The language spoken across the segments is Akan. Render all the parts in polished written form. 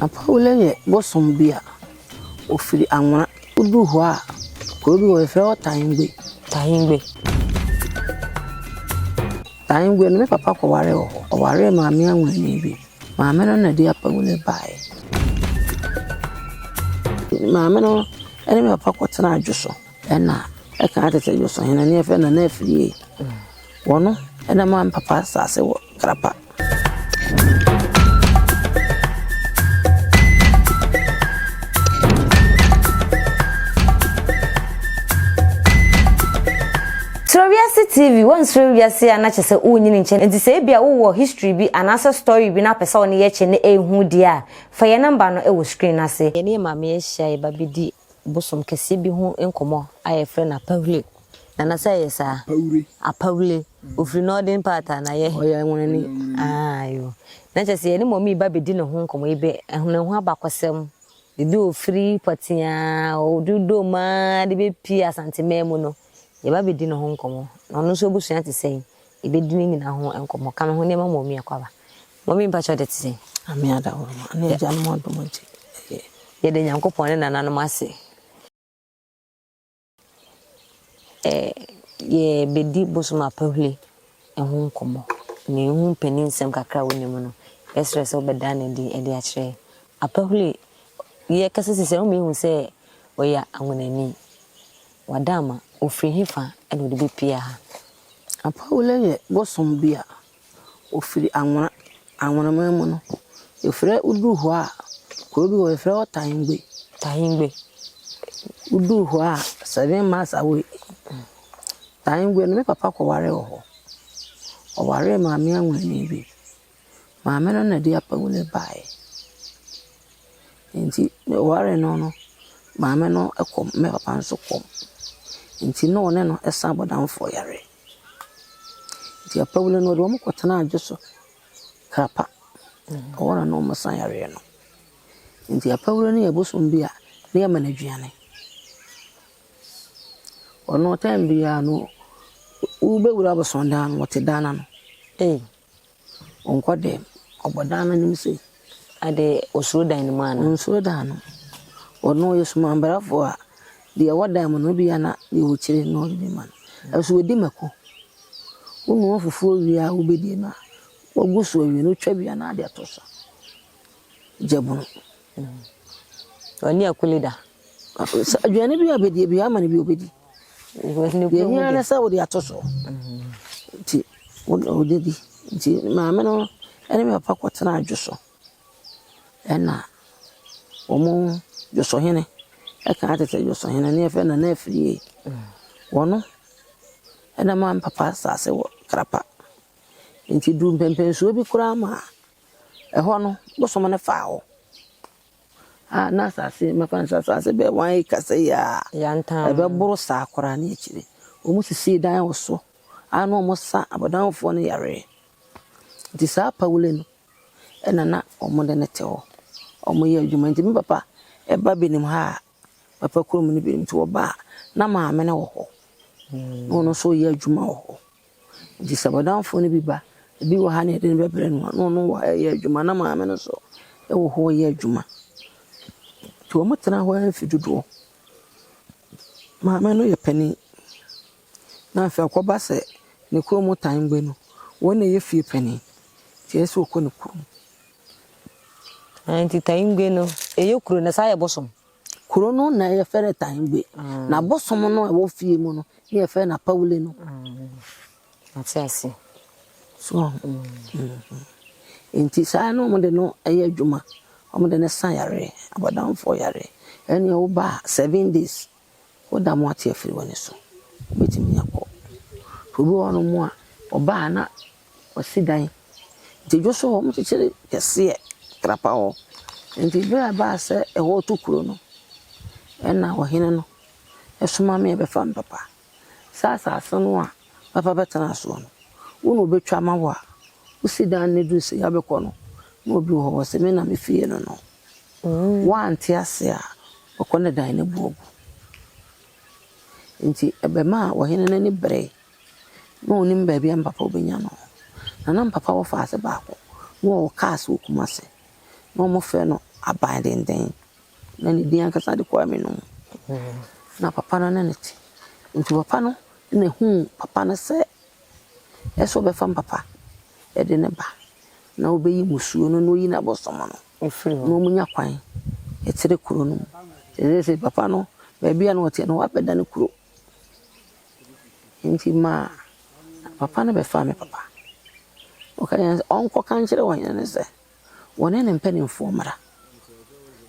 Apawule yɛ bosom bi a ɔfiri Anwona. Woduru hɔ a, kuro bi wɔ hɔ yɛfrɛ hɔ Tayingbe. Tayingbe. Tayingbe no, me papa kɔwaree wɔ hɔ. Ɔwaree maame anwonani bi. Maame no na ɛde Apawule baeɛ. Maame no ne me papa kɔtenaa Dwoso. Ɛna ɛka tete Dwosohene ne yɛfrɛ no Nana Afriyie. Wɔno na ɛmaa me papa asase wɔ Krapa. Suro Wiase TV, Woansuro wiase a na kyerɛ sɛ wonyini nkyɛ nti sɛ ebia wowɔ history bi anaasɛ story bi na wopɛ sɛ wo ne yɛkyɛ na ɛhu deɛ a, fa yɛn number no wɔ screen no ase. Yɛne yɛn maame ahyia yɛba bɛdi bosom kɛseɛ bi ho nkɔmmɔ a yɛfrɛ no Apawule. Nana sɛ ɛyɛ saa? Apawule. Apawule. Ofiri northern part a na yɛ. Ɔyɛ nwonani. Ah, yo. Na kyerɛ sɛ yɛne mɔmi ba bɛdi ne ho nkɔmmɔ, yɛbɛ ne ho abakɔsɛm. Baabi a ofiri pɔtee a ɔde dom ara de bɛpie Asanteman mu no, yɛba bɛdi ne ho nkɔmmɔ. Na ɔno nso abusua te sɛn? Yɛbɛdi ne nyinaa ho nkɔmmɔ. Ka me ho nneɛma mɔmi akɔ aba. Mɔmi mpakyɛ ɔde te sɛn? Ame adaworo ne agyanom adom nti. Yɛda Nyankopɔn ne nananom ase. Yɛrebɛdi bosom apahule ho nkɔmmɔ. Na ɛho mpanin nsɛm kakra a wonim no, yɛsrɛ sɛ wobɛda no adi de akyerɛ yɛn. Apahule, yɛkasa sisi a, woma yɛhu sɛ ɔyɛ anwonani. Wada ama, ɔfiri hefa na ɔde bɛpue ha? Apahule yɛ bosom bi a ɔfiri Anwona. Anwonaman mu no, yɛfrɛ woduru hɔ a, kuro bi wɔ hɔ yɛfrɛ hɔ Tayingbe. Tayingbe. Woduru hɔ a, seven miles away. Tayingbe no, me papa kɔwaree wɔ hɔ. Ɔwaree maame anwonani bi. Maame no na ɛde Apawule baeɛ. Nti ɔwaree no no, maame no kɔm, me papa nso kɔm. Nti na ɔne no san abɔdamfoɔ yare. Nti Apawule no, ɔde wɔn kɔtenaa Adwo so, Krapa. Ɛhɔ na na wɔsa yareɛ no. Nti Apawule no yɛ bosom bi a na yɛma no aduane. Ɔno time biara no, wobɛwura abosomdan no, ɔte dan no ano. Ei. Ɔnkɔ dɛm. Ɔbɔ dan no anim sei. Ade osuro dan no mu ana? Ɔnsuro dan no. Ɔno ɔyɛ sumanbrafoɔ a deɛ ɛwɔ dan mu no ebia na deɛ ɛwɔ akyire no na ɔde bi ma no. Ɛso ɔdi mako. Wonoa fufuo wie a wobɛdi no a, wagu so awie no, wotwa wie a na ade ato so. Gyabunu. Ɔne akule da. Sɛ aduane bi a bɛdi bi ama no bi obɛdi. Deɛ hia ne sɛ wode ato so. Nti wode di. Nti maame no ne me papa kɔtena adwo so. Ɛna wɔn dwosohene ɛka tete dwosohene ne yɛfrɛ no Nana Afriyie. Wɔno ɛna maa me papa asase wɔ Krapa. Nti duru mpɛmpɛnsuo bi koraa ma ɛhɔ no bosom no faa hɔ. A na asase mɛfa no sɛ asase bɛyɛ one acre sɛ yi a ɛbɛboro saa koraa ne akyire. Wɔn sisii dan wɔ so a na wɔn sa abɔdamfoɔ no yareɛ. Nti saa Apawule no ɛna na wɔn de no te hɔ. Wɔn yɛ adwuma nti me papa ɛba Benin ha a papa kurom no Benin nti ɔba a na maame no wɔ hɔ. Na ɔno nso yɛ adwuma wɔ hɔ. Nti sɛ abɔdamfoɔ no bi ba, ebi wɔ ha na yɛde no bɛbrɛ no a, na ɔno wɔ ha yɛ adwuma na maame no nso wɔ hɔ yɛ adwuma. Nti wɔn tena hɔ ara mfe dodoɔ. Maame no yɛ panin. Na afei akɔba sɛ ne kurom Tangbe no, wɔn na ɛyɛ fie panin. Nti ɛyɛ sɛ ɔkɔ ne kurom. Nti Tangbe no, ɛyɛ kuro na saa yɛ bosom? Kuro no na yɛfrɛ no Tangbe. Na bosom no a ɛwɔ fie mu no, ne yɛfrɛ no Apawule no. Mate ase. So nti saa na wɔde no yɛ adwuma. Wɔde no sa yareɛ, abɔdamfoɔ yareɛ. Ɛnneɛ woba a 7 days, woda mo ate afiri w'ani so. Wobɛtumi akɔ. Obi wɔ hɔnom a, ɔba a na wasi dan. Nti dwo so hɔ, wɔkyekyere kɛseɛ trapa hɔ. Nti berɛ a ɛbaa sɛ ɛhɔ to kuro no, ɛna ɔhene no ɛsoma me ɛbɛfa me papa. Saa asase no a papa bɛtena soɔ no, wo na obɛtwa ama wo a, wosi dan no duru sɛ yɛabɛkɔ no, na obi wɔ hɔ wɔ sɛ me na me fie no no. Woante ase a, ɔkɔ ne dan no bu agu. Nti ɛbɛma a ɔhene no ani bere na onim baabi a me papa obɛnya no. Na na me papa wɔ faase baako na ɔwɔ cars wɔ Kumase. Na wɔfrɛ no aban denden. Na ne din ankasa de Kwame no. Na papa no ne no te. Nti papa no na ehuu papa no sɛ ɛsɛ ɔbɛfa papa de ne ba na ɔbɛyi mmusuo no na ɔyi n'abosom no na wɔnya kwan kyerɛ kuro no mu. Seesei papa no baabi a na ɔteɛ no wabɛda ne kuro. Nti maa papa no bɛfaa me papa. Ɔka kyerɛ no sɛ ɔnkɔka nkyerɛ ɔhene no sɛ wɔne ne mpanimfoɔ mmra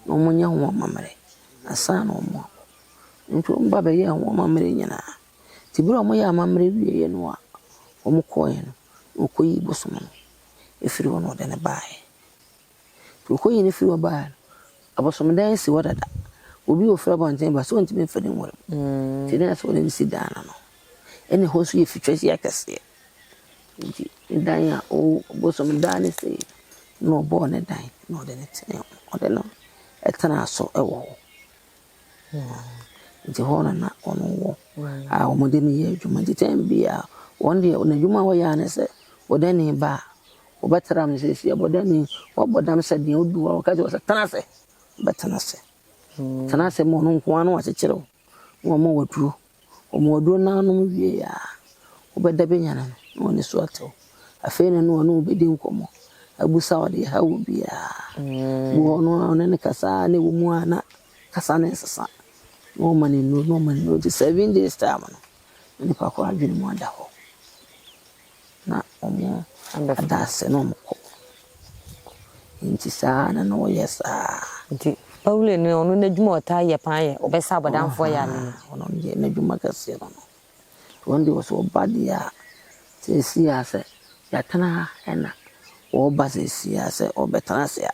na wɔnyɛ ho amammerɛ ansa na wɔakɔ. Nti wɔba bɛyɛɛ ho amammerɛ nyinaa. Nti berɛ a wɔyɛɛ amammerɛ wieeɛ no a wɔkɔeɛ no, na wɔkɔyii bosom no firi hɔ na wɔde no baeɛ. Nti wɔkɔyii no firi hɔ baeɛ no, abosomdan si hɔ dada. Obi a ɔfiri abɔnten ba sɛ ɔntumi mfa ne nwura mu. Nti na ɛsɛ sɛ wɔde no si dan no ano. Ɛna ɛhɔ nso yɛ fitwahyia kɛseɛ. Nti ne dan a bosom dan no sei na ɔbɔɔ ne dan na ɔde no tenaa mu. Ɔde no tenaa so wɔ hɔ. Nti hɔ na na ɔno wɔ a wɔde no yɛ adwuma. Nti time biara wɔn deɛ n'adwuma a wɔyɛ ara ne sɛ bɔdani ba a wɔbɛtra no seesei bɔdani wɔabɔ dam sɛ deɛ odu hɔ a wɔka kyerɛ wo sɛ tena ase bɛtena ase. Tena ase ma ɔno nko ara na wakyekyere wo na wama wo aduro. Wɔma wo aduro no anom wie a wobɛda bɛnya no na w'ani so ate wo. Afei na ɔne wo bɛdi nkɔmmɔ abusa wo deɛ ɛha wo biara. Bi wɔ hɔ no ɔne no kasa a na ɛwɔ mu a na kasa no nsesa na wɔma no nnuro na wɔma no nnuro nti 7 days time no na nipa korɔ adwene mu ada hɔ na wɔn ada ase na wɔn kɔ. Nti saa na na wɔyɛ saa. Nti Pawule no ɔno n'adwuma a ɔtaa yɛ paa yɛ ɔbɛsa abɔdamfoɔ yare no. Ɔno deɛ n'adwuma kɛseɛ no no. Wɔn deɛ wɔsɛ ɔba deɛ a seesei a sɛ yɛatena ha ɛna wɔreba seesei a sɛ ɔbɛtena ase a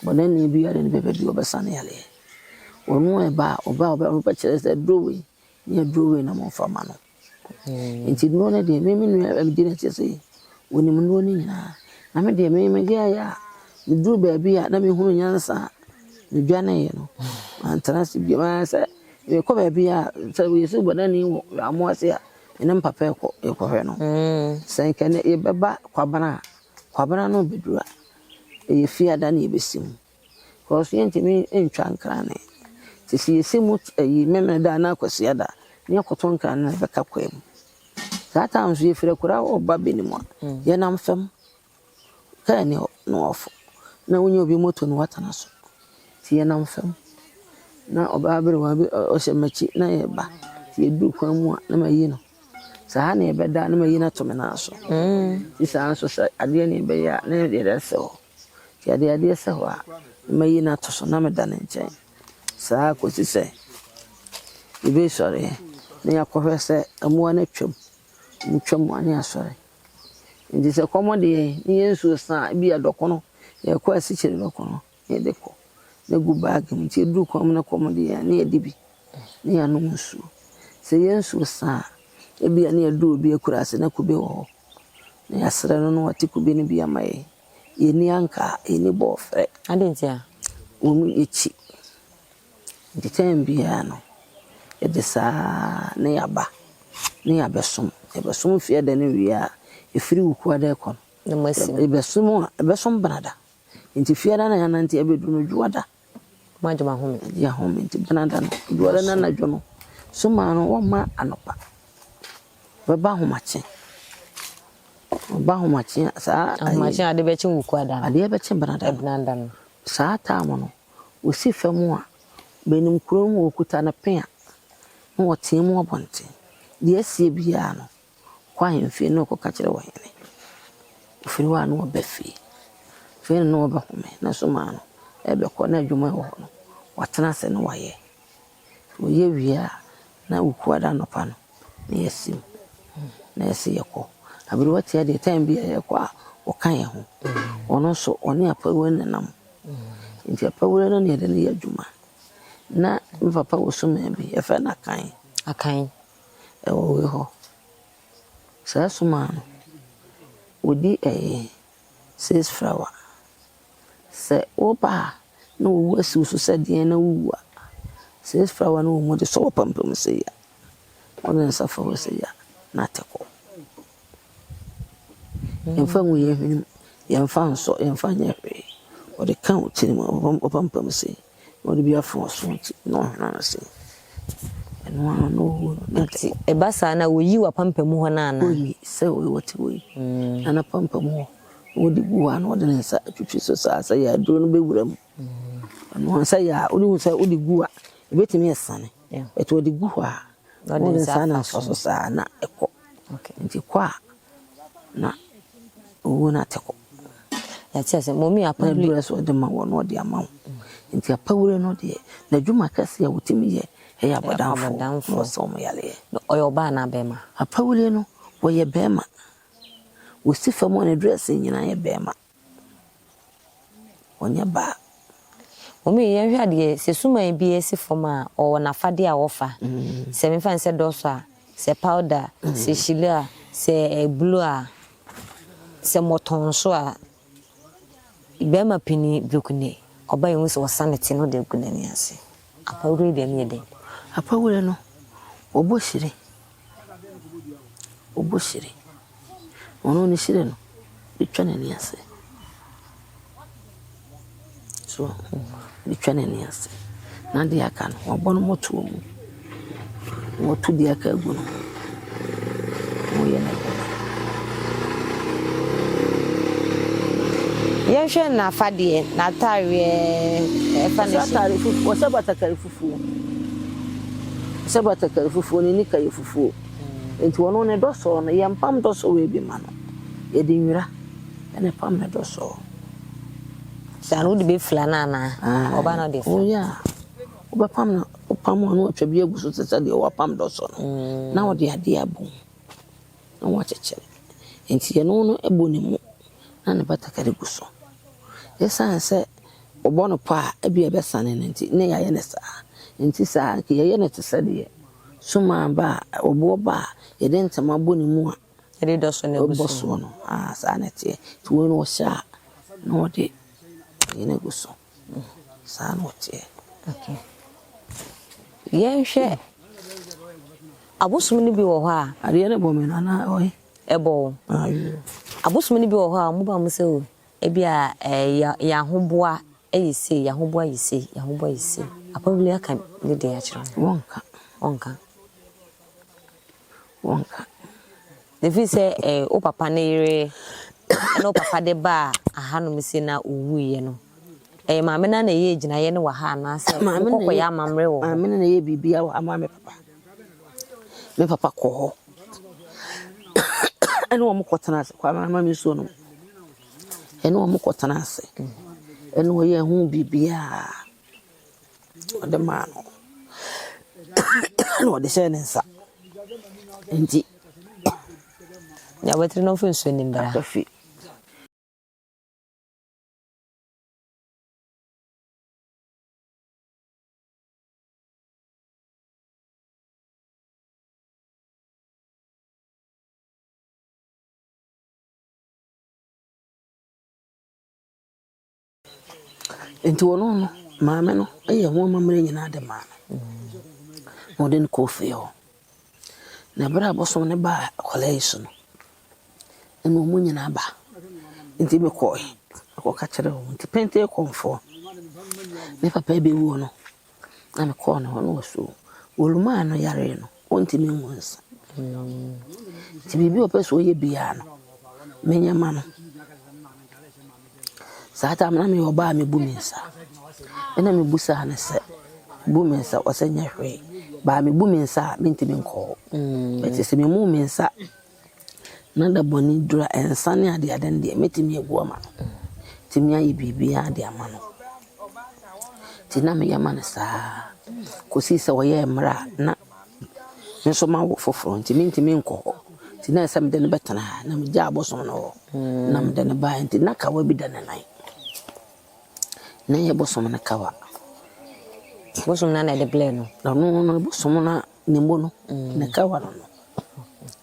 bɔdani biara ne bɛbɛ bi ɔbɛsa ne yareɛ. Ɔno ɛba a ɔba a ɔbɛkyerɛ sɛ aduro wei ne aduro wei na momfa ma no. Nti nnuro no deɛ me me nua di n'akyi sɛ wɔnim nnuro no nyinaa. Na me deɛ me me deɛ ayɛ a meduru baabi a na mehunu nyansa a medwaneeɛ no mantena ase bio. Mayɛ sɛ mekɔ baabi a sɛ yɛsɛ bɔdani wɔ amoa ase a me ne me papa ɛkɔ yɛkɔhwɛ no. Sɛ nka nnɛ yɛbɛba Kwabena a Kwabena no bɛduru a ɛyɛ fiada na yɛbɛsi mu. Because yɛntumi ntwa nkrane. Nti sɛ yɛsi mu ayi Memeneda anaa Kwasiada na yɛkɔto nkrane no yɛbɛka kwan mu. Saa time nso yɛfiri akuraa hɔ ba Benin a yɛnam fam. Kaa ni hɔ na wɔafo na wonya obi moto na watena so. Nti yɛnam fam na ɔbaa aberewa bi ɔhyɛ m'akyi na yɛba. Nti yɛduru kwan mu a na mayi no. Sɛ ha na yɛbɛda na mayi no ato me nan so. Nti saa nso sɛ adeɛ na yɛbɛyɛ a na yɛde asɛ hɔ. Nti yɛde adeɛ sɛ hɔ a na mayi no ato so na meda ne nkyɛn. Saa kɔsi sɛ yɛbɛsɔre na yɛakɔhwɛ sɛ mmoa no atwam. Wɔtwam a na yɛasɔre. Nti sɛ kɔm de yɛn na yɛn nsuo sa a ebi a dɔkono yɛkɔ asikyire dɔkono na yɛde kɔ na egu bag mu. Nti yɛduru kwan mu na kɔm de yɛn a na yɛde bi na yɛanom nsuo. Sɛ yɛn nsuo sa a ebi a na yɛduru obi akuraase na kube wɔ hɔ na yɛasrɛ no na wate kube no bi ama yɛn. Yɛnni ankaa, yɛnni bɔɔfrɛ. Adɛn nti a? Wɔn akyi. Nti time biara no yɛde saa na yɛaba na yɛabɛsom. Yɛbɛsom fiada no wie a ɛfiri Wukuada ɛkɔ Na no mo asi mu. yɛbɛsom a ɛbɛsom Benada. Nti fiada na yɛanante abɛduru no Dwoada. Mo agye mo ahome. Agye ahome nti Benada no Dwoada no anadwo no soma no wɔmma anɔpa. Wɔbɛba ahomakye. Wɔba ahomakye a saa Ahomakye a ade bɛkye Wukuada no. adeɛ bɛkye Benada no. Benada no. Saa time no wɔsi fam a benim kurom wɔkuta ne pea na wɔteɛ mu abɔnten. Deɛ asie biara no kɔ ahemfie na ɔkɔka kyerɛ ɔhene. Ofiri hɔ a na ɔba fie. Afei na ɔbɛhome na soma no ɛbɛkɔ na adwuma ɛwɔ hɔ no watena ase na wayɛ. Wɔyɛ wie a na Wukuada anɔpa no na yɛasi mu na yɛsɛ yɛkɔ. Aberewa tia deɛ time biara yɛkɔ a ɔka yɛn ho. Ɔno nso ɔne apawura nenam. Nti apawura no na yɛde no yɛ adwuma. Na me papa wɔ suma bi yɛfrɛ no Akan. Akan. Ɛwɔ wei hɔ. Saa suma no wɔdi ɛyɛ six flower. Sɛ woba a na wɔwu asi wo so sɛ deɛn na wowu a six flower no wɔ mu de sɔ wɔ pampam sei a wode nsa fa hɔ sei a na ate kɔ. Yɛmfa ngu yɛn hwenem, yɛmfa nsɔ, yɛmfa nyɛ hwee. Ɔde ka wo tirim, ɔpampam sei, na ɔde bi afa ɔso akyi na ɔhena no sei. Ɛno ano na ɔwu no. Na Nti ɛba saa na wɔyi w'apampam hɔ no anaa? Ɔyi sɛ ɔyi wɔte hɔ yi na n'apampam hɔ na ɔde gu hɔ a na ɔde ne nsa atwitwi so saa sɛ yɛ aduro no bɛwura mu. Ɛno ano sɛ yɛ a wode hu sɛ wode gu a ɛbɛtumi asiane. But ɔde gu hɔ a na ɔde nsa na asɔ so saa na ɛkɔ. Nti kɔ a na owuo no ate kɔ. Yɛate ase. Mɔmi apawure. Na aduro nso ɔde ma wɔ na ɔde ama wo. Nti apawure no deɛ n'adwuma kɛse a wɔtumi yɛ ɛyɛ abɔdamfoɔ na ɔsɛ wɔn yareɛ. Ɔyɛ ɔbaa anaa bɛrima? Apawure no wɔyɛ bɛrima. Wɔsi fam a ne dressing nyinaa yɛ bɛrima. Ɔnyɛ baa. Mummy yɛnhwɛ adeɛ, sɛ suman bi si fam a, ɔwɔ n'afadeɛ a ɔfa. Sɛ memfa no sɛ dɔsɔ a, sɛ powder a, sɛ hyire a, sɛ aburo a, sɛ mmɔtɔn nso a, barima panin brokuni, ɔba yɛhu sɛ ɔsa ne ti na ɔde agu n'ani ase. Apawure deɛ no yɛ dɛn? Apawure no, wɔbɔ hyire. Ɔbɔ hyire. Ɔno ne hyire no, de twa n'ani ase. So de twa n'ani ase. Na deɛ aka no, wabɔ no mmɔtoɔ mu. Na watu deɛ aka agu no. Na ɔyɛ n'adwuma. Yɛnhwɛ n'afadeɛ, n'ataareɛ, ɛfa ne hyɛ. Ɔhyɛ ataare fufuo, ɔhyɛ batakari fufuo. Ɔhyɛ batakari fufuo, ne nika yɛ fufuo. Nti ɔno ne dɔsɔɔ no, yɛmpam dɔsɔɔ wei bi ma no. Yɛde nwira na ɛpam ne dɔsɔɔ. Saa no wode bɛfira no anaa? Ɔba na ɔde fira. Woyɛ a, wobɛpam no, wopam a na watwa bi agu so te sɛ deɛ wapam dɔsɔ no. Na wɔde adeɛ abɔ mu na wakyekyere. Nti ɛno no bɔ ne mu na ne batakari gu so. Esiane sɛ wɔbɔ no pɔ a ebia ɛbɛsane no nti, na yɛayɛ no saa. Nti saa a, anka yɛyɛ no te sɛ deɛ suma ba a, ɔboɔ ba a, yɛde ntoma bɔ ne mu a, Yɛde dɔ so na ɛgu ɛbɔ so. soɔ no. Ah, saa na ɛteɛ. Nti wei no ɔhyɛ a, na ɔde ayi no agu so. Saa na ɔteɛ. Okay. Yɛnhwɛ abosom no bi wɔ hɔ a. Adeɛ no bɔ me no anaa ɔhe? Ɛbɔ wo. Ayo. Abosom no bi wɔ hɔ a, wɔba mo sɛ o, Ebia yɛn ahoboa yɛ sei, yɛn ahoboa yɛ sei, yɛn ahoboa yɛ sei. Apabili aka ne deɛ akyerɛ wo? Wɔnka. Wɔnka. Wɔnka. Ɛfiri sɛ wo papa ne yere ne wo papa de baa ahanom sei na ɔwuiɛ no, ɛyɛ maame no ara na ɛyɛɛ gyinaeɛ no wɔ ha anaasɛ mokɔkɔyɛ amammerɛ wɔ hɔ? Maame no na ɛyɛɛ biribiara wɔ ha maa me papa. Me papa kɔɔ hɔ ɛne wɔn kɔtena ase kɔ amanaman nsuo no mu ɛne wɔn kɔtena ase ɛne ɔyɛ ho biribiara ɔde maa no ɛna ɔde hyɛɛ ne nsa nti. Nyabatiri no mfa nsuo ni mbra. Aka fi. Nti ɔno no, maame no yɛ ho amammerɛ nyinaa de maa no. Na ɔde no kɔɔ fie hɔ. Na berɛ a bosom no baa akwadaa yi so no, ɛna wɔn nyinaa ba. Nti mekɔe, mekɔka kyerɛɛ wɔn. Nti pente kɔmfoɔ, ne papa bɛwuo no, Na mekɔɔ ne hɔ na ɔse o, Olumaa no yareɛ no, ɔntumi nwu nsa. Nti biribi a ɔpɛ sɛ ɔyɛ biara no, menyɛ ma no. Saa tam na meyɛ ɔbaa a mebu me nsa. Ɛna mebusaa no sɛ, bu me nsa? Ɔsɛ nyɛ hwee. Baa mebu me nsa a, mentumi nkɔ hɔ. Bɛte sɛ memu me nsa na da bɔne duru a, nsa ne adeade no deɛ, mɛtumi agu ama no. Tumi ayɛ biribiara de ama no. Nti na meyɛ ma no saa kɔsii sɛ ɔyɛɛ mmerɛ a na me nso mawo foforɔ nti mentumi nkɔ hɔ. Nti na ɛsɛ sɛ mede no bɛtena ha na megyaa abosom no hɔ na mede no baeɛ nti na kawa bi da ne nan. Na ɛyɛ bosom no kawa. Bosom no na ɛde blɛɛ no? Ɔno no bosom no ne mu no ne kawa no no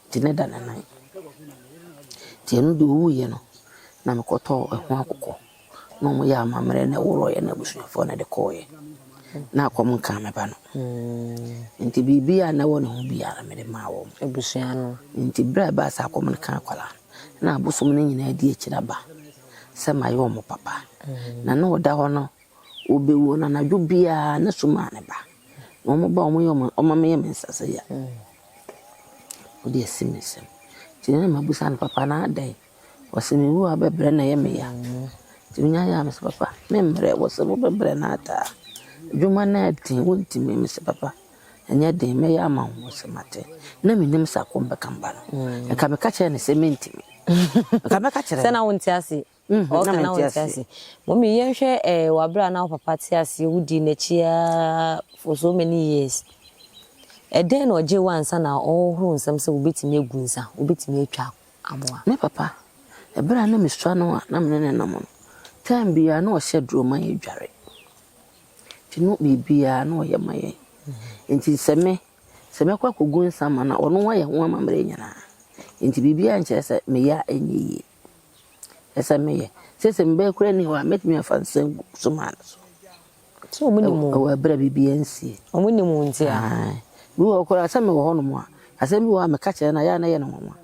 nti ne da ne nan. Nti ɛno deɛ ɔwuiɛ no na mekɔtɔɔ ɛho akokɔ. Na wɔyɛɛ amammerɛ na ɛworɔeɛ na abusuafoɔ no de kɔeɛ. Na akɔm nkaa me ba no. Nti biribi a na ɛwɔ ne ho biara mede maa wɔn. Abusua no. Nti berɛ a ɛbaa sɛ akɔm no kaa akwadaa no, na abosom no nyinaa di akyire aba. sɛ mayɛ wɔn papa. Na na ɔda hɔ no, ɔbɛwu no anadwo biara na sum a ne ba. Na wɔn ba wɔn yɛ wɔn ɔma meyɛ me nsa sɛ ya. Ɔde asi me nsam. Nti na mabusa no papa na adɛn? Ɔse me wu a bɛbrɛ na ɛyɛ me ya. Nti menya yɛ a mese papa memmerɛ wɔse wobɛbrɛ no ataa. Adwuma no ɛden wontumi mese papa ɛnyɛ den mɛyɛ ama wo wɔse mate. Na menim sɛ akɔm bɛka mba no. Nka meka kyerɛ no sɛ mentumi. Nka mɛka kyerɛ no. Sɛ na wonte ase. Na Ɔka na mente wonte ase. ase. Mummy yɛnhwɛ eh, wɔ abere a na wo papa te aseɛ wodii n'akyi ara for so many years. Ɛdɛn na ɔgyee wo ansa na ɔrehohoro nsam sɛ wobɛtumi agu nsa, wobɛtumi atwa aboa? Me papa, ɛberɛ a na mesua no a na me ne no nam no, time biara na ɔhyɛ aduro ma yɛdware. Nti no biribiara na ɔyɛ ma yɛn. Nti sɛ me, sɛ mɛkɔ akɔgu nsa ama no a, ɔno ayɛ ho amammerɛ nyinaa. Nti biribiara nkyerɛ sɛ meyɛ a ɛnyɛ yie. Ɛsɛ meyɛ. Sɛ mebɛyɛ koraa nni hɔ a, mɛtumi afa nsa agu so maa no so. Sɛ ɔmo nim wo. Ɛwɔ ɛberɛ a biribiara nsie. Ɔmo nim wo nti a. Ae. Bi wɔ hɔ koraa sɛ mewɔ hɔnom a, asɛm bi wɔ hɔ a meka kyerɛ no a, ɛyɛ a na ɛyɛ no nwanwa.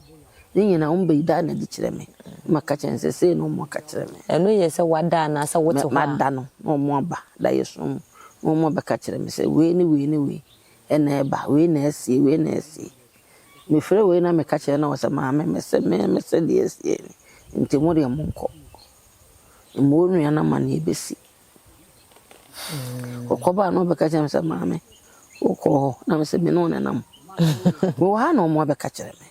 Ne nyinaa wɔn bɛyi daa no adi kyerɛ me. Na maka kyerɛ no sɛ sei na wɔn aka kyerɛ me. Ɛno yɛ sɛ wada anaasɛ wote hɔ a. Mada no na wɔn aba daeɛso mu na wɔn abɛka kyerɛ me sɛ wei ne wei ne wei ɛna ɛba, wei na asie, wei na asie. Mefrɛ wei na meka kyerɛ no sɛ maame mese me mese deɛ asie ni nti mo deɛ monkɔ. Mmɔ wo nua no amanneɛ bɛsi. Ɔkɔbaa na ɔbɛka kyerɛ me sɛ maame wokɔɔ hɔ na mese me ne wo nenam. Mewɔ ha na wɔn abɛka kyerɛ me.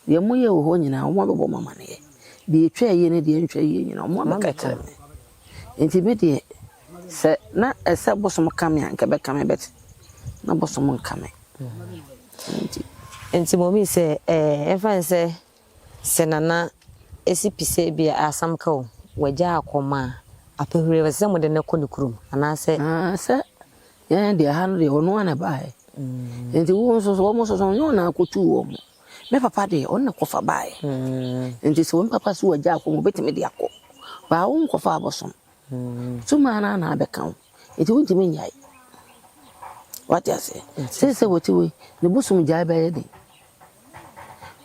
Deɛ moyɛ wɔ hɔ nyinaa wɔn abɛbɔ mo amanneɛ. Deɛ ɛtwa yie ne deɛ ɛntwa yie nyinaa wɔn abɛka kyerɛ me. Nti me deɛ sɛ na ɛsɛ bosom ka me a nka ɛbɛka me but na bosom nka me. Nti. Nti mɔmi sɛ ɛɛ ɛmfa ne sɛ sɛ nana esi pi sɛ ebi asam ka o wagya akɔma a apɛhuri ɛsɛ sɛ mode no kɔ ne kurom anaasɛ. Ah, sɛ yɛn deɛ ha no deɛ ɔno ara na ɛbaeɛ. Nti wo nso so wɔn nso so nyɛ wɔn na akɔtuu wɔn. Me papa deɛ ɔno na kɔfa baeɛ. Nti sɛ wɔn papa so wagya akɔ mu obɛtumi de akɔ. Baa wo nkɔfa abosom. Tuma no na abɛka wo. Nti wontumi nnyae. Wate aseɛ? Sɛ sɛ wɔte wei, ne bosom gyae bɛyɛ den.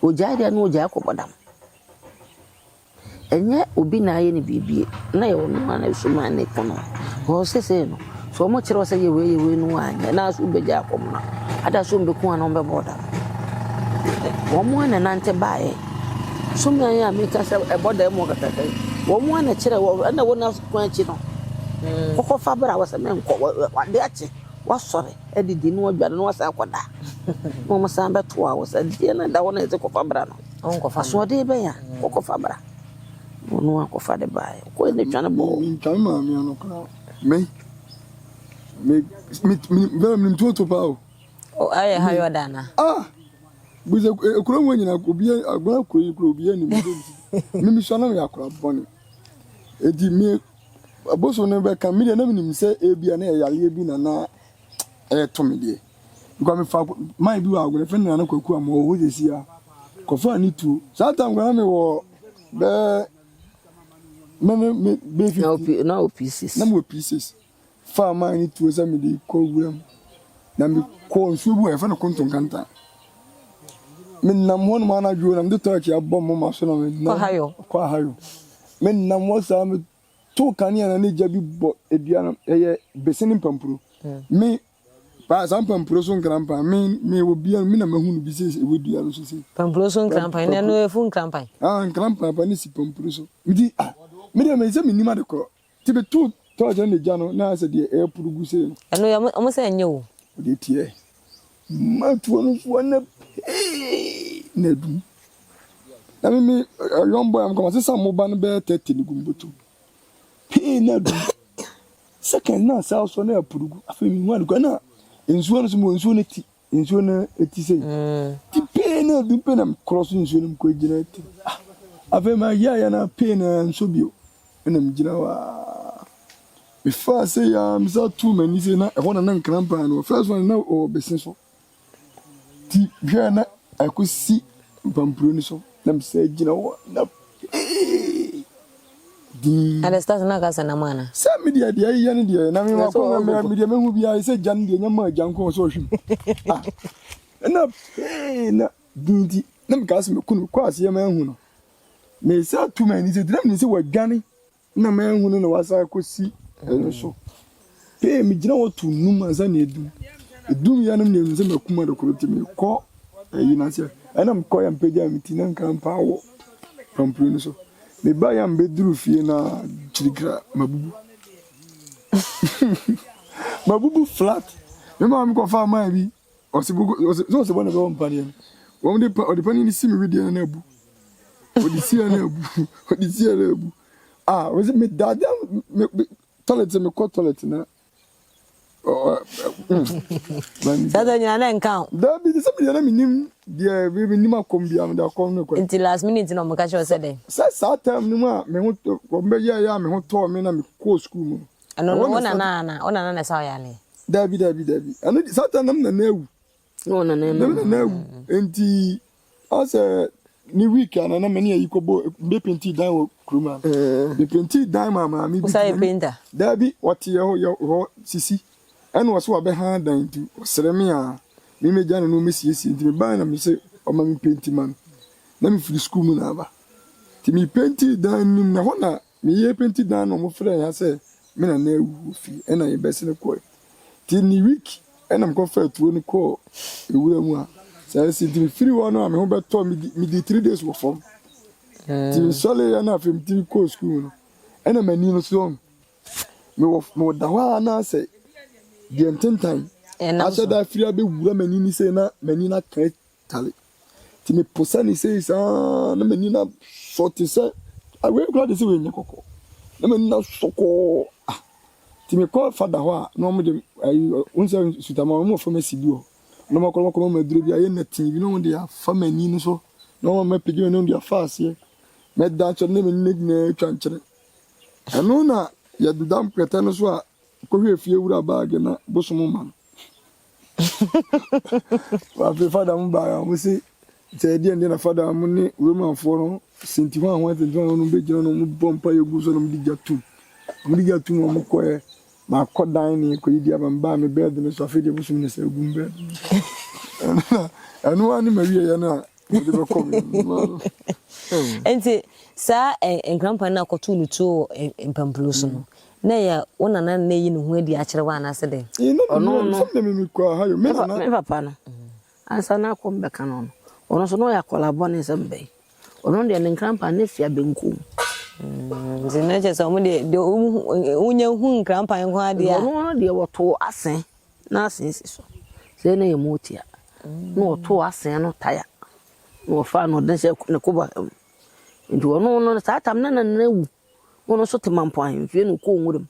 Ogyae deɛ na ogyae kɔbɔ dam. Ɛnyɛ obi na ayɛ no biribi, na yɛ ɔno ara na suman ne ko no. Because sesei no, sɛ wɔn kyerɛ wo sɛ yɛ wei yɛ wei no wanyɛ, na so wobɛgya akɔm no a, ada so wɔbɛku anaa wɔbɛbɔ wo dam. Wɔn ara na ɛnante baeɛ. Suman a meka sɛ ɛbɔ dam wɔ kakraka yi, wɔn ara na ɛkyerɛ wɔ ɛna wɔn kwan akyi no. Kɔkɔfa bra wɔ sɛ menkɔ, ade akye, wasɔre adidi na wadware na wasan akɔda. Na wɔn san bɛtoa wo sɛ deɛ na ɛda hɔ na yɛsɛ kɔfa bra no. Asoɔden bɛn a kɔkɔfa bra. Na ɔno akɔfa de baeɛ. Ɔkɔɛ ne twane bɔɔ. Mentwa me maame ano koraa. Me me me me bɛrɛ menim tuo to paa o. Ayɛ ha yɛ ɔda ana? Ah! Bisa ekuro mu nyina obi agbana kuro yi kuro obi anim. Me mesua na meyɛ akora bɔne. Eti me abosom no bɛka me deɛ na menim sɛ ebia na ɛyɛ yareɛ bi na na ɛreto me deɛ. Because me fa man bi wɔ agorɔ fɛn na na kwaku ama wɔ hɔ sɛsi a kɔfa ne tuo saa time kora na me wɔ bɛɛ me me me bɛɛ 50 na wɔ pieces na me wɔ pieces fa man ne tuo sɛ me de kɔ wura mu na me kɔ nsuo bi wɔ yɛfɛ no kontonkanta me nam hɔ nom anadwo na me de tɔɔkye abɔ mo ma so na me nam kɔ ahayo me nam hɔ saa me to kanea na ne gya bi bɔ edua no ɛyɛ bese ne mpampuro me Paa saa mpampuro so nkrampan me me wɔ bia me na mahu no bi sɛ ɛwɔ dua no so sei. Pampuro so nkrampan na ɛno efu nkrampan. Ah nkrampan pa ne si pampuro so. Nti ah me deɛ me sɛ me nim ade korɔ. Ti me to tɔɔkye na gya no na asɛ deɛ ɛɛporo gu sei no. Ɛno yɛ ɔmo sɛ ɛnyɛ o. Ɔde tiɛ ma tuo no so na pee na adum. Na me me young boy am kɔma sesa mo ba no bɛyɛ 30 ne gu mbotom. Pee na adum. Second na saa so na apuru gu. Afei mehu ade kora na nsuo no so mewɔ nsuo no ti nsuo no ti sei. Mm. Ti pee na edu pee na mekorɔ so nsuo no mu kɔ gyina ti. Ah, afei ma yɛ ayɛ na pee na nsuo bio ɛna megyina hɔ aa. Mefaa sɛ ya mesa tuu m'ani sɛ na ɛhɔ na na nkrampan no first one na ɔwɔ bese so. Nti hwɛ na ɛkɔsi mpampuro no so na mesɛ gyina hɔ na pee din. Ɛde start na aka sɛ nam ana? Sɛ me deɛ deɛ ɛyɛ no deɛ na me ma kɔ na me deɛ mehu biara sɛ gya no deɛ nyɛ ma gya nko sɛ ɔhwim ah ɛna pee na din nti na mekaa sɛ meku no kɔ aseɛ ma ahu no. Mesan tu m'ani sɛ nti na menim sɛ wadwane na manhu no na wasan akɔsi ɛno so. Pee megyina hɔ to num ansa na edum. Edum yɛ no na ehu sɛ makum ade koro nti mekɔ ayi no ase. Ɛna mekɔ yɛ mpagya me ti na nka mpa wɔ pampuro no so. Meba yɛ mbɛduru fie na kyirikira mabubu. Mabubu flat. Me maame kɔfaa maa bi. Ɔse boko ɔse sɛ ɔse bɔ na bɛwɔ mpaneɛ no. Wɔn de pa ɔde paneɛ no si me wedeɛ no na abu. Ɔde si na abu. Ɔde si na abu. Ah, ɔse me dada me toilet me kɔ toilet na. Saa sɛ nyina na nka ho. Dabi sɛ me deɛ na menim deɛ menim akɔm biara mede akɔm no kɔ. Nti last minute na ɔmo ka kyerɛ sɛ dɛn? Sɛ saa time no mu a me ho wɔn bɛyɛ yɛ a me ho tɔɔ me na me kɔɔ school mu. Ɛno no wo nana ana? Wo nana na ɛsa wo yareɛ? Dabi dabi dabi. Ɛno de saa time na me nana awu. Na wo nana Na me nana awu. Nti asɛ ne week a na me ne ayi kɔbɔ me penti dan wɔ kurom ha. Me penti dan ma maame bi. Wosa yɛ painter? Dabi ɔte yɛ hɔ yɛ hɔ sisi. Ɛna ɔsɛ wabɛha dan nti ɔsrɛ me a me mɛgya no na ɔmɛsiesie nti mebae na me sɛ ɔma me penti ma no. Na mefiri sukuu mu na aba. Nti me penti dan no mu na hɔ na Meyɛɛ penti dan na wɔfrɛɛ ha sɛ me nana awu wɔ fie ɛna yɛbɛsene kɔe. Nti ne week ɛna mekɔfaa tuo no kɔɔ ewura mu a saa si nti mefiri hɔ no a me ho bɛtɔ me medi 3 days wɔ fam. Nti mesɔreeɛ no afei metumi kɔɔ sukuu no ɛna m'ani no so mewɔ mewɔ da hɔ a na sɛ deɛ ntentan ahyɛ da afiri abɛwura m'ani ni sei na m'ani no aka tare. Nti meposa ne sei saa na m'ani no asɔ te sɛ wei koraa de sɛ wei nyɛ kɔkɔɔ na m'ani no asɔ kɔɔ ah nti mekɔ fada hɔ a na wɔn de ayi wɔn sɛ sutama wɔn wɔ pharmacy bi wɔ na wɔn akɔ wɔn akɔ ma aduro bi ayɛ nɛtee bi na wɔn de afa m'ani no so na wɔn apagya m'ani na wɔn de afa aseɛ mɛda nkyɛn na m'ani no nyinaa atwa nkyɛn ɛno na yɛdeda kɛtɛ no so a kɔhwɛ fie wura baage na bosom ma no. Afei fada mo baeɛ a wɔn se sɛ ɛdeɛ ndeɛ na fada mo ne Romanfoɔ no senti ho ahoa senti ho ahoa no bɛgyina no wɔn bɔ mpa yɛ gu so na wɔn de gya tum wɔn de gya tum wɔn kɔɛ makɔ dan ne kɔyi di aba mbaa me bɛɛd no so afei deɛ bosom ne sɛ gu mbɛɛd no so ɛno ara ne ma wie yɛ no a wɔde bɛkɔ me Nti saa nkrampa no akɔtoo no tuo wɔ mpampuro so no Na ɛyɛ wo nana na eyi ne ho adi akyerɛ wo anaasɛ dɛn? Ɔno no, me papa no, ansa na akɔm bɛka no no, ɔno nso na ɔyɛ akwadaa bɔne sɛ mbɛn. Ɔno deɛ ne nkrampa ne fi abenkum. Nti na kyerɛ sɛ ɔmo deɛ deɛ wonya hu nkrampa nko ara deɛ a. Ɔno no deɛ wɔtoo asen na asen si so. Sɛ na yɛ motia. Na wɔtoo asen no taya. Na wɔfaa no ɔde hyɛ ne koba mu. Nti ɔno no saa tam na nana awu. Ɔno nso te Mampong ahemfie na ɔkɔɔ nwura mu.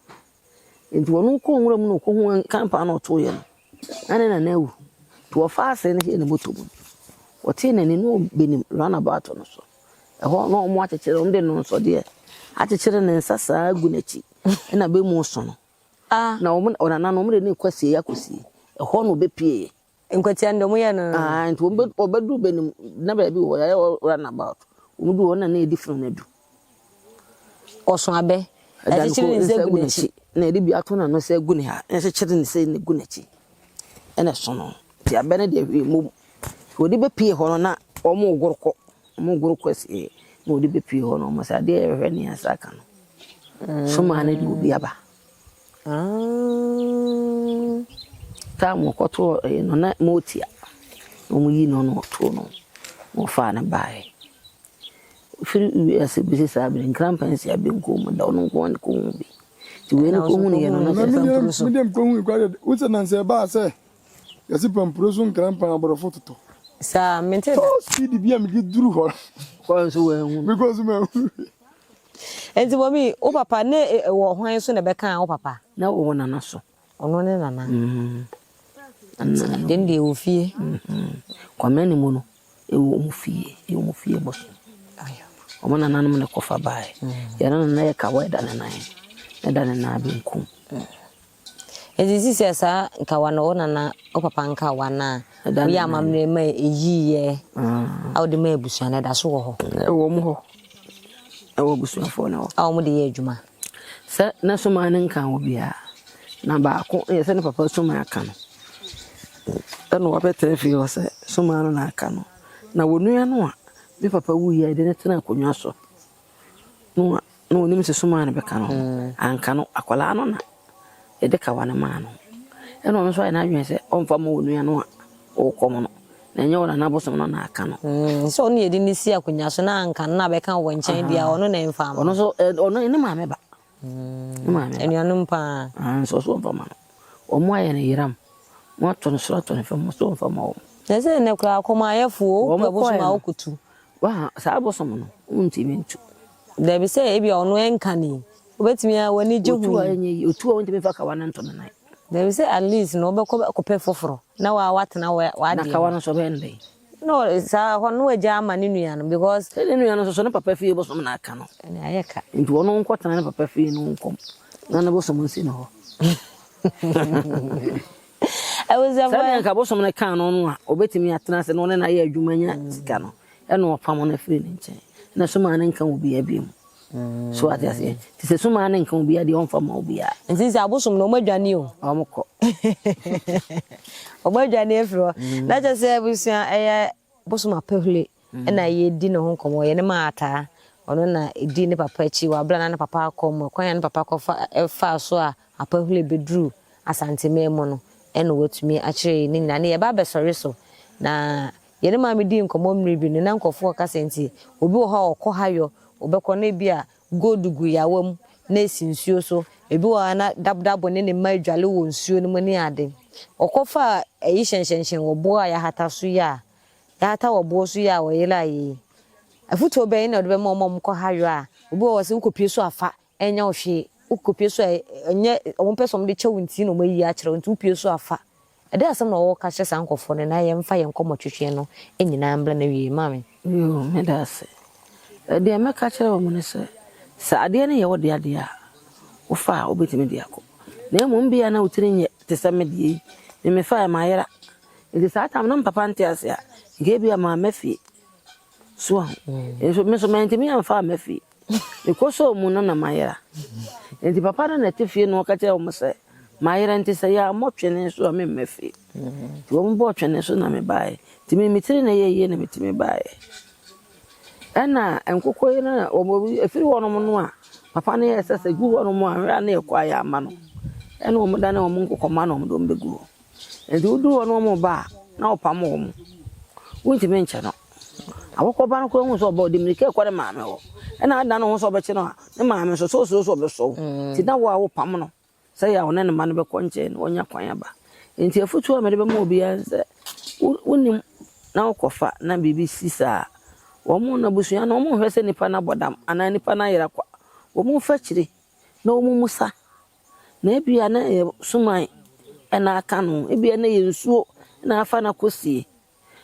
Nti ɔno kɔɔ nwura mu na ɔkɔhu nkampa na ɔtoeɛ no, na ne nana awu. Nti ɔfaa ase no hyɛɛ ne bɔtɔ mu no, ɔtee n'ani na ɔbɛnim runabout no so. Ɛhɔ na wɔn akyekyere, wɔn de nnonsɔdeɛ akyekyere ne nsa saa agu n'akyi, ɛna bɛmu so no. Na wɔn ɔnana no wɔn de no rekɔ asieɛ akɔsie. Ɛhɔ na ɔbɛpieeɛ. Nkwatia no deɛ wɔyɛ no no. Ah, nti wɔn bɛ wɔbɛduru bɛnim na baabi wɔ hɔ yɛayɛ hɔ run about. Wɔn du hɔ na na yɛdi funu no adu. Ɔso abɛ. Ɛda ne Ɛkyekyere ne kɔn nsa nsa gu gu n'akyi. n'akyi na yɛde bi ato n'ano sɛ gu ne ha na yɛkyekyere ne sɛ na gu n'akyi ɛna ɛso no. Nti abɛ no deɛ hwee mmom. Wɔde bɛpie hɔ no na wɔn regoro kɔ wɔn regoro kɔ asie na wɔde bɛpie hɔ no wɔn sɛ adeɛ yɛhwehwɛ ne yɛn nsa aka no. Somaa no de obi aba. Time wɔkɔtoo ɛyi no na motia na wɔyi no na wɔtoo no na wɔfaa no baeɛ. Firi wiase bɛsi saa bere nkrampa nsi abenkuo mu da ɔno nko ara na kɔhu bi. Nti wei no kɔhu no yɛ no na kyerɛ sɛ pampuro so. Medeɛ mekɔhu yi koraa deɛ wosɛ nansɛ ɛbaa sɛ yɛse pampuro so nkrampa aborɔfo totɔ. Saa mente da. Tɔ speed bi a mede duru hɔ. Kɔɔ nso wɔanhu. Mekɔɔ nso manhu. Enti mɔmi, wo papa ne wɔ hwan so na ɛbɛkaa wo papa? Na ɔwɔ nana so. Ɔno ne nana. Ade no deɛ ɛwɔ fie. Kwame ne mu no, ɛwɔ wɔn fie, ɛwɔ wɔn fie bosom. Wɔn nananom na ɛkɔfa baeɛ. Yɛn nana yɛ kawa ɛda ne nan, ɛda ne nan benkum. Enti sisi a saa nkawa no wo nana wo papa nkawa no a woyɛ amammerɛ ma ɛyiiɛ a wode ma abusua no ɛda so wɔ hɔ? Ɛwɔ wɔn hɔ. Ɛwɔ abusuafoɔ no hɔ. A wɔn de yɛ adwuma. Sɛ ne soman no nka wɔ biara na baako yɛ sɛ ne papa soman aka no ɛna wabɛtena fie hɔ sɛ soman no na aka no na wɔnua no a me papa wuiɛ a yɛde no tena akonnwa so. Na na ɔnim sɛ sumaa no bɛka no ho. Anka no, akwadaa no na yɛde kawa no maa no. Ɛna ɔno nso ayɛ n'adwene sɛ ɔmfa mma onua no a ɔrekɔm no, na ɛnyɛ ɔnana bosom no na aka no. Sɛ ɔno na yɛde no si akonnwa so na anka no na abɛka wɔ nkyɛn deɛ a, ɔno na ɛmfa mma. Ɔno nso, ɔno ne maame ba. Ne maame ba. Anuanom paa. Nso ɔso ɔmfa mma no. Wɔn ayɛ no yeram. Wɔato no soro ato no fam, ɔso ɔmfa mma wɔn. Na sɛ nnɛ koraa akɔm ayɛfoɔ, wopɛ bosom a wokɔtu. Waha, saa bosom no, wontumi ntu. Dabi, sɛ ebia ɔno ɛnka ni, wobɛtumi a w'ani gye ho Otu a yi. ɛnyɛ yie, otu a wontumi mfa kawa no nto ne nan. Dabi, sɛ at least no wobɛkɔ akɔpɛ foforɔ na wa watena Na w'adeɛ kawa mu. no nso ɔbɛyɛ no dɛn? Na ɔ saa hɔ no na wagya ama ne nua no because. Sɛ ne nua no nso so ne papa fie bosom na aka no. Ɛnna ayɛ ka. Nti ɔno nkɔtena ne papa fie no nkɔm na ne bosom nsi ne hɔ. Abusuafoɔ. Sɛdeɛ nka bosom no kaa no no a, ɔbɛtumi atena ase na ɔne no ayɛ adwuma anya sika no, ɛna ɔpamo no afiri ne nkyɛn. Na sumaa no nka obiara bio. So ate aseɛ? Nti sɛ sumaa no nka obiara deɛ, ɔmfa mma obiara. Nti sɛ abosom no, wɔn adwane o. Wɔn kɔ. Wɔn adwane afiri hɔ. Na kyerɛ sɛ abusua ɛyɛ bosom apɛhule na yɛredi ne ho nkɔmmɔ. Yɛne Maataa, ɔno na ɛdi ne papa akyi wɔ aberɛ a na ne papa akɔ mu. Ɛkwan a ne papa kɔfa faa so a Apahule bɛduruu Asanteman mu no na watumi akyerɛ yɛn ne nyinaa. Ne yɛba abɛsɔre so. Na yɛne maame dii nkɔmmɔ mmerɛ bi no, na nkurɔfoɔ reka sɛ nti obi wɔ hɔ a ɔkɔ ha yɔ, ɔbɛkɔ na ebi a gold gu yawa mu na ɛsi nsuo so. Ebi wɔ hɔ a na dabodabo ne ne mma redwale wɔ nsuo no mu ne ade. Ɔkɔfaa ayi hyɛnhyɛnhyɛn wɔ boɔ a yɛahata so yi a, yɛahata wɔ boɔ so yi a ɔyeraeɛ yi. Afotuo bɛn na wode bɛma wɔn a wɔkɔ ha yɔ a, obi wɔ hɔ sɛ wokɔpue so a fa, Ɛnyɛ wo hwee, wokɔpue so a, ɛnyɛ wɔn pɛ sɛ wɔde kyɛ wo nti na wɔayi akyerɛ wo nti wopue so a fa. Ɛdɛn asɛm na wɔka kyerɛ saa nkurɔfoɔ no na yɛmfa yɛn nkɔmmɔtwetweɛ no nyinaa mbra n'awieɛ? Maame. Yoo, meda ase. Deɛ mɛka akyerɛ wɔn ne sɛ, sɛ adeɛ no yɛ wo dea deɛ a, wofa a wobɛtumi de akɔ. Na mmom bia na wo tiri nyɛ te sɛ me deɛ yi, me mefaeɛ mayera. Nti saa tam no na me papa nte ase a, nka ebia mamma fie. So wahu? Nso me nso mantumi amfa amma fie. Mekɔsɔɔ mu no na mayera. Enti papa no na ɛte fie na ɔka kyerɛɛ wɔn sɛ, Mayera nti sɛ yɛammɔ twene so a memma fie. Nti wɔbɔɔ twene so na mebaeɛ. Nti me me tiri na ɛyɛɛ yie na metumi baeɛ. Ɛna nkokɔ yi no na wɔn ɛfiri hɔnom no a papa no yɛɛ sɛ sɛ gu hɔnom a hwɛ a na yɛkɔ a yɛamma no. Ɛna wɔdane wɔn nkokɔ mma na wɔde wɔn bɛgu hɔ. Enti woduu hɔ na wɔreba a, na wɔpam wɔn. Wontumi nkyɛ no. Akokɔ ba no koraa hu sɛ ɔba, ɔde mmirika rekɔ ne maame hɔ. Ɛnna adan ne ho sɛ ɔbɛkye no a, ne maame nso, sɛ osuro sɛ ɔbɛsɔ wo. Nti na wo a wopam no sɛ yɛ a ɔne ne mma no bɛkɔ nkyɛn na wanya kwan aba. Enti afotu a mede bɛma obiara ne sɛ, wonim na wokɔfa na biribi si saa a, wɔn abusua no, wɔnhwɛ sɛ nipa no abɔ dam anaa nipa no ayera kwa. Wɔmfa akyire na wɔmmisa Na ebia na ɛyɛ suman na aka no, ebia na ɛyɛ nsuo na afa no akɔsie.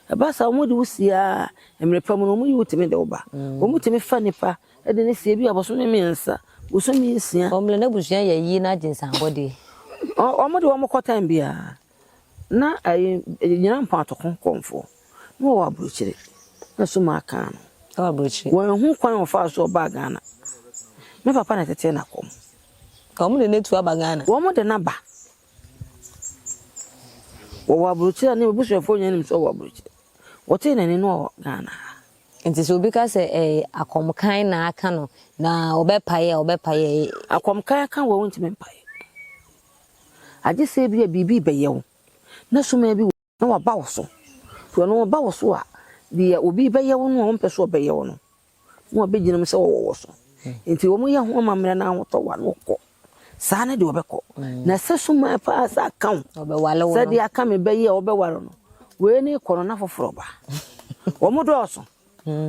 Ɛba saa wɔde wo sie ara, mmerɛ pa mu no wɔyi wo tumi de wo ba. Wɔtumi fa nipa de no sie ebia bosome mmiɛnsa, bosome nsia. Wɔn mmerɛ n'abusua yɛ ayie no agye nsanbɔdeɛ. Wɔn de wɔn kɔ time biara. Na ayi nyina mpɔatoko kɔmfoɔ na wɔwɔ aburokyire na suma kaa no. Ɛwɔ aburokyire. Wɔanhu kwan a ɔfaa so ɔbaa Ghana. Me papa na ɛtetee no akɔm. Wɔn de no atu aba Ghana. Wɔn de no aba. Wɔwɔ aburokyire a ne abusuafoɔ nyinaa nim sɛ ɔwɔ aburokyire. Wɔtee n'ani no ɔwɔ Ghana ha. Nti sɛ obi ka sɛ ɛyɛ akɔmkan na aka no na ɔbɛpae a ɔbɛpae a. Akɔmkan aka wo a wontumi mpae. Agye sɛ ebia biribi rebɛyɛ wo na suma bi na waba wo so. Nti ɔno ɔba wo so a, deɛ obi rebɛyɛ wo no a ɔmpɛ sɛ ɔbɛyɛ wo no, na wabɛgyina mu sɛ ɔwɔ wo so. Nti wɔyɛ ho amammerɛ na ahotɔ wo a na ɔkɔ. Saa ne deɛ ɔbɛkɔ. Na sɛ suma paa sɛ aka wo, sɛ deɛ aka me bɛyi a ɔbɛware no, wei ne kɔ no na foforɔ ba. Wɔn dɔɔso.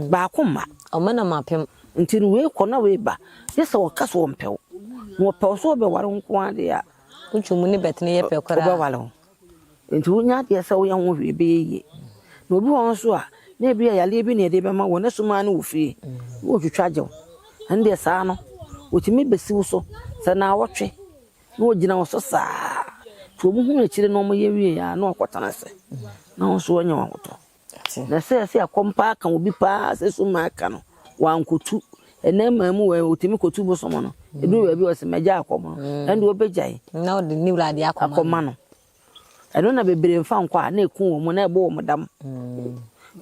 Baako mma. Wɔn nam apem. Nti no wei kɔ na wei ba. Gye sɛ ɔka sɛ ɔmpɛ wo. Na ɔpɛ wo sɛ ɔbɛware wo nko ara deɛ a. Wotwe mu ne bɛtene yɛ pɛ koraa. Ɔbɛware wo. Nti wonya adeɛ sɛ woyɛ ho hwee ɛbɛyɛ yie. Na obi wɔ hɔ nso a, na ebi a yareɛ bi na yɛde bɛma wo, na sum ara ne wɔ fie. Na wɔtwitwa agye wo. Ɛno deɛ saa no, wɔtumi bɛsi wo so sɛ naawɔtwe na wɔgyina wo so saa. Nti wɔhunu akyire na wɔyɛ wie a, na wɔakɔtena ase. Na wo nso woanya w'ahotɔ. Na sɛ ɛsɛ akɔm paa ka obi paa sɛ sum aka no, wankotu. Ɛnɛ mmaa mu wɔ otumi kotu bosom no. Edu baabi ɔsɛ mɛgya akɔm no. Ɛnde ɔbɛgyae. Na ɔde ne wura de akɔma no. Ɛno na bebree mfa nkɔ a na eku wɔn na ɛbɔ wɔn dam.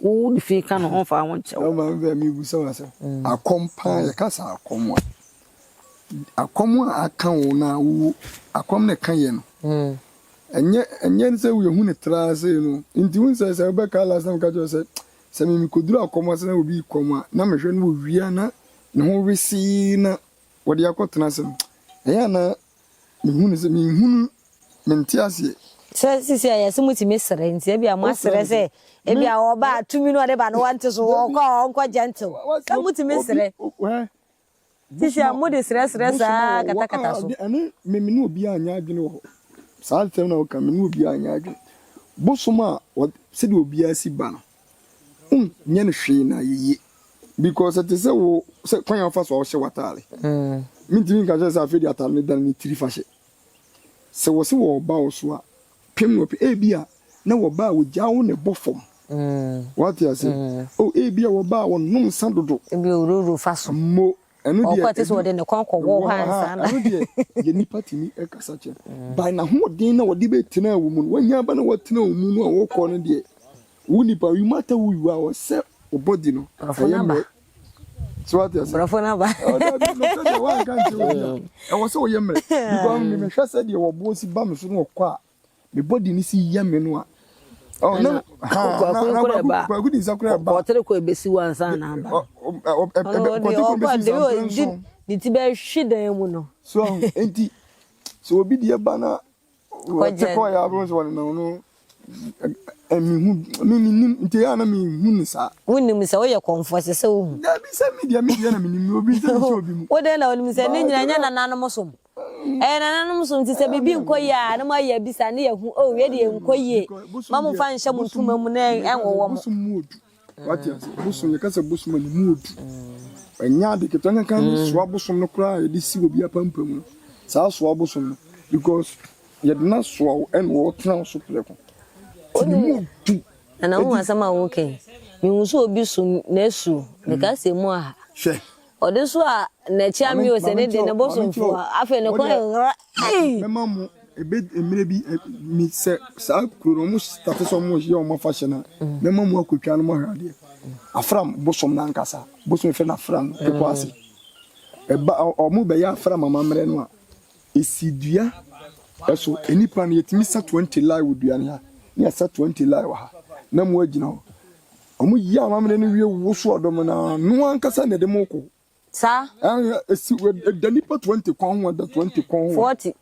Wo de fi ka no ɔmfa wo nkyɛ wo. Na maame bɛɛ mebusa wo asɛm. Akɔm paa yɛka sɛ akɔm a, akɔm a aka wo na wo akɔm na ɛka yɛ no. Ɛnyɛ ɛnyɛ sɛ yɛhu no traa sei no. Nti wohu sɛ sɛ wobɛka last time meka kyerɛ wo sɛ sɛ me mekoduru akɔm ase na obi rekɔm a na mehwɛ no ɔwia na ne ho wesee na wɔde akɔtena ase no ɛyɛ a na mehu no sɛ menhunu mente aseɛ. Sɛ sisi a yɛse motumi srɛ nti ebia moasrɛ sɛ ebia ɔba a tumi no ɔde ba no wɔnte so ɔkɔ a ɔnkɔ gentle sɛ motumi srɛ. Sisi a mode srɛsrɛ saa katakata so. Ɛno me me ne obiara nyɛ adwene wɔ hɔ. Saa asɛm na woka me ne obiara nyɛ adwene. Bosom a sɛdeɛ obiara si ba no, wonyɛ no hwee na ayɛ yie. Because ɛte sɛ wo sɛ kwan a wofa so a wohyɛ w'ataare. Mentumi nka kyerɛ sɛ afei deɛ ataare no dane ne tiri fa hyɛ. Sɛ wɔse wɔreba wo so a, pem na wɔpem. Ebia na wɔba a wɔgyaa wo na ɛbɔ fam. Wate ase? Oh, ebia wɔba a wɔnom nsa dodo. Ebia owurowuro fa so. Mo, ɛno deɛ. Ɔkɔ te sɛ wɔde ne kɔn kɔwɔ hɔ ansa na. Ɛno deɛ, yɛ nipa tumi kasa kyerɛ. By n'ahoɔden na wɔde bɛtena wo mu no, wanya aba na wɔtena wo mu no a wɔkɔ no deɛ, wo nipa, you matter who you are, ɔsɛ wo body no, ɛyɛ mmerɛ. So wate ase? Borɔfo no aba. Ɔdabi no sɛ deɛ wanka nkyerɛ obi a, ɛwɔ sɛ ɔyɛ mmerɛ. Because me mehwɛ sɛ deɛ wɔboɔ si ba me so na ɔkɔ a, me body no si yɛ me no a. Oh, na ha na na kwaku kwaku di nsa kora ba. Kɔtere kɔ ebesi wa nsa na aba. Kɔtere kɔ ebesi nsa mpere nson. Ne ti bɛhwe dan mu no. So enti sɛ obi deɛ ba na Wɔte kɔ yɛ abɛn sɛ wɔnenam no mehu me menim nti ɛyɛ a na mehu no saa. Wonim sɛ woyɛ kɔmfoɔ ɛsɛ sɛ wohu. Dabi sɛ me deɛ me deɛ na menim obi sɛ mehyɛ obi mu. Wo deɛ na wonim sɛ ne nyina nyɛ nananom som. Ɛyɛ nananom som nti sɛ biribi nkɔ yie a na moayɛ abisa ne yɛhu oh wei deɛ nkɔ yie ma momfa nhyɛ mo ntoma mu na ɛnwowɔ mo. Bosom mu odu. Wate ase? Bosom, yɛka sɛ bosom a ne mu odu. Ɛnyɛ ade ketewa kankan ne soa bosom no koraa a yɛde si obi apampam no. Saa soa bosom no, because yɛde no asoa wo ɛna ɔtena wo so prɛko. Nti ne mu odu. Nana wohu asɛm a woka yi? Mehu sɛ obi so n'asu, meka sɛ mu aha. Hwɛ. Ɔde so a n'akyi amee o sɛ ne de ne bosomfoɔ afei ne kɔn nwera ei. Mɛma mo ebe mmerɛ bi mi sɛ saa kuro no wɔn starte sɛ wɔn yɛ wɔn afahyɛ no a mɛma mo akotwa no mo ahwɛ adeɛ afram bosom no ankasa bosom efrɛ no afram no pepɔ ase ɛba wɔn bɛyɛ afram amammerɛ no a esi dua ɛso nnipa no yɛtumi sa 20 line wɔ dua no ha ne yɛsa 20 line wɔ ha na mo agyina hɔ Wɔn yɛ amammerɛ no wie woso ɔdɔm no ara no ankasa na ɛde mo kɔ. Saa. Ɛhwɛ esi ɛda nipa 20 kɔn ho ɛda 20 kɔn ho. 40.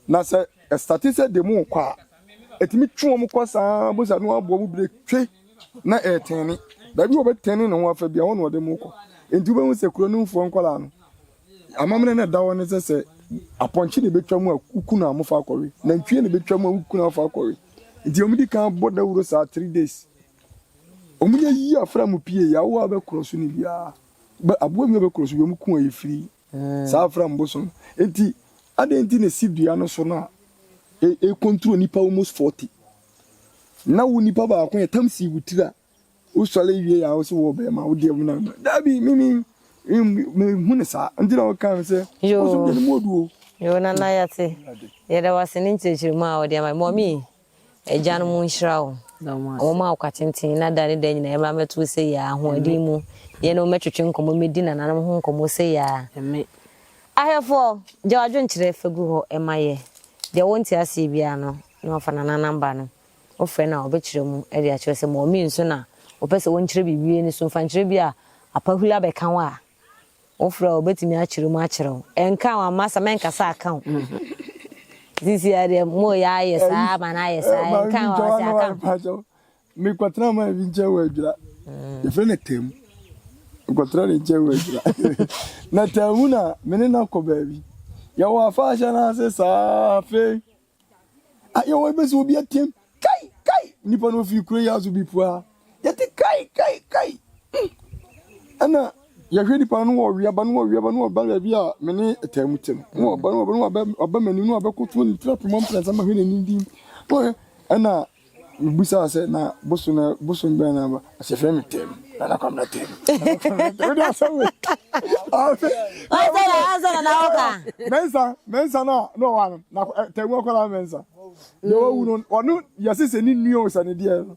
Na sɛ ɛstate sɛ de mo kɔ a ɛtumi twe wɔn kɔ saa bosa no aboɔ mo bere twe na ɛtɛne baabi a wɔbɛtɛne ne ho afa bia hɔ na ɔde mo kɔ. Nti wobɛhu sɛ kuro no mfoɔ nkwadaa no amammerɛ no ɛda hɔ ne sɛ sɛ apɔnkye na ɛbɛtwa mu a woku no a mofa akɔwe nantwie na ɛbɛtwa mu a woku no afa akɔwe nti wɔn di kan bɔ dawuro saa 3 days. Ɔmo nya yi afra mu pie yi awoɔ a bɛkorɔ so no biara bɛ aboa bi a bɛkorɔ so bi ɔmo ku a efiri saa afra mu bosom no nti adɛn nti na esi dua no so no a e e control nipa almost 40 na wo nipa baako yɛ tam si wo tiri a wosɔre wie a wo so wɔ bɛrima wo deɛ wo na dabi mimi mehu ne saa nti na wɔka me sɛ bosom deɛ no mu odu o. Yoo nana yɛte yɛda wase ne nkyerɛkyerɛmu a wɔde ama mɔmi. Agyanom nhyira wo. Wɔmma wo kwa tenten na da ne da nyinaa yɛmmra mmɛto wo sei ara, ahoɔden mu. Yɛne wo mmɛtwetwe nkɔmmɔ, mmɛdi nananom ho nkɔmmɔ sei ara. Ahwɛfoɔ, gya w'adwenkyerɛ fa gu hɔ ma yɛ. Deɛ wonte aseɛ biara no, na wafa nana namba no. Wofrɛ no a, ɔbɛkyerɛ mu de akyerɛ wo. Sɛ mɔmee nso na wopɛ sɛ wɔnkyerɛ biribi ani so, mfa nkyerɛ bi a apahuli abɛka wo a, Wofrɛ a obetumi akyerɛ mu akyerɛ wo. Ɛnka wo amma sa mɛnka sɛ aka wo. Sisi a deɛ mo yɛ ayɛ saa ama no ayɛ saa ɛnka wo ɔsɛ aka wo. Mekɔtena maa bi nkyɛn wɔ adwira. Yɛfrɛ no Tamu. Mekɔtena ne nkyɛn wɔ adwira. Na Tamu na me ne no akɔ baabi. Yɛwɔ afahyɛ no ase saa afei. Ayɛ wɔ ebesi obi atem kai kai nipa no ofiri kuro yi aso bi pua yɛte kai kai kai hmm. Ɛna yɛhwɛ nipa no wɔ wiaba no wɔ wiaba no wɔ ba baabi a me ne ɛtaa mu te no na ɔba no ɔba no ɔba m'anim na ɔbɛkoto ne tiri apem mprɛnsa ma hwɛ n'anim din ɛna Mibisaa sɛ, Na bosom na bosom bɛn na aba? Ɔsɛ frɛ me Tem. Nana Kwabena Tem. Nana Kwabena Tem. Wode asɛm wei. Ɔsɛ ɔsɛ nana ɔka. Mɛnsa mɛnsa na na ɔwɔ ano na Tem akɔla mɛnsa. Deɛ wawu no ɔno yɛse sɛ ne nua o sɛ ne deɛ no.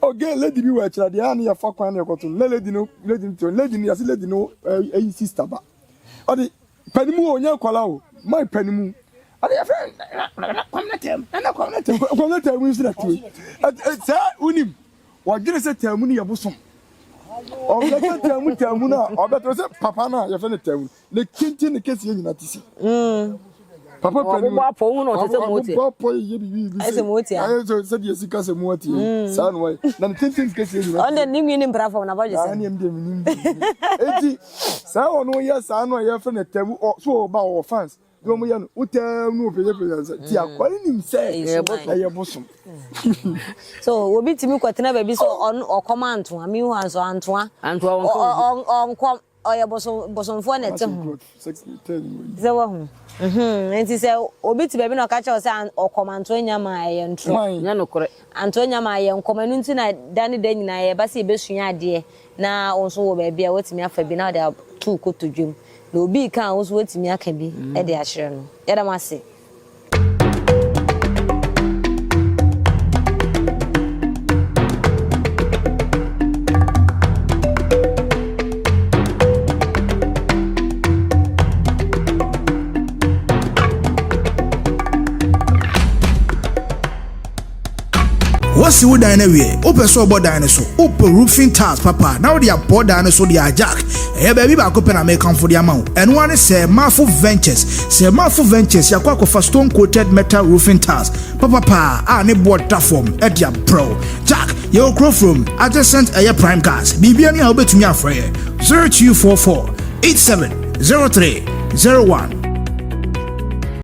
Ɔgɛ lady bi wɔ akyire adeɛ a ne yɛfa kwan ne yɛkɔto no na lady no lady no te hɔ lady no yɛse lady no ɛyi sister ba ɔde panimu o nyɛ nkɔla o my panimu ɔde yɛfrɛ nana kwamina tɛm nana kwamina tɛm kwamina tɛm nso na tuo sɛ wonim wɔdwene sɛ tɛm no yɛ bosom ɔbɛka tɛm tɛm no a ɔbɛtɔ sɛ papa no a yɛfrɛ no tɛm Ne tenten ne kɛseɛ nyina te se. Papa panin. Ɔbobɔ apɔ wo na ɔte sɛ mote. Ɔbobɔ apɔ yɛ biribi bi sɛ. Mote a. Ayɛ sɛ sɛdeɛ si ka sɛ mote yi. Saa na wayɛ. Na ne tenten ne kɛseɛ nyina. Ɔno deɛ ne nwi ne mpira fam na bɔdwe sɛ. Ɛne ɛm deɛ menim. Eti saa ɔno yɛ saa no a yɛfrɛ no tabu so ɔba ɔwɔ fans. Deɛ wɔn yɛ no wotaa mu pɛgyapɛgya nsa ti akwa ne nim sɛ ɛyɛ bosom. So obi tumi kɔtena baabi sɛ ɔno ɔkɔm antoa mi hu anso antoa. Antoa wɔn kɔm. Ɔnkɔm ɔyɛ bosom bosomfoɔ na ɛte ho. Sɛ wahu. Nti sɛ obi te baabi na ɔka kyerɛ wo sɛ ɔkɔm antoa nyama a ɛyɛ ntorɔ. Nyɛ nokorɛ. Antoa nyama yɛ nkɔm ɛno nti na da ne da nyinaa yɛba sɛ yɛbɛsua adeɛ na wo nso wɔ baabi a woatumi afa bi na wode ato wo kotodwe mu. Na obi reka a, wo nso woatumi aka bi de akyerɛ no. Yɛda mo ase. Woasi wo dan no awie, wopɛ sɛ ɔbɔ dan no so, wopɛ roofing tiles papa na wode abɔ dan no so de a Jack, ɛyɛ baabi baako pɛ na mekamfo de ama wo. Ɛno ara ne Sir Marfo Ventures. Sir Marfo Ventures, yɛakɔ akɔfa stone coated metal roofing tiles papa paa a ne boɔ da fam de abrɛ wo. Jack, yɛwɔ kuro from adjacent ɛyɛ Prime Gas. Biribiara ni a wobɛtumi afrɛ yɛ 0244 87 03 01.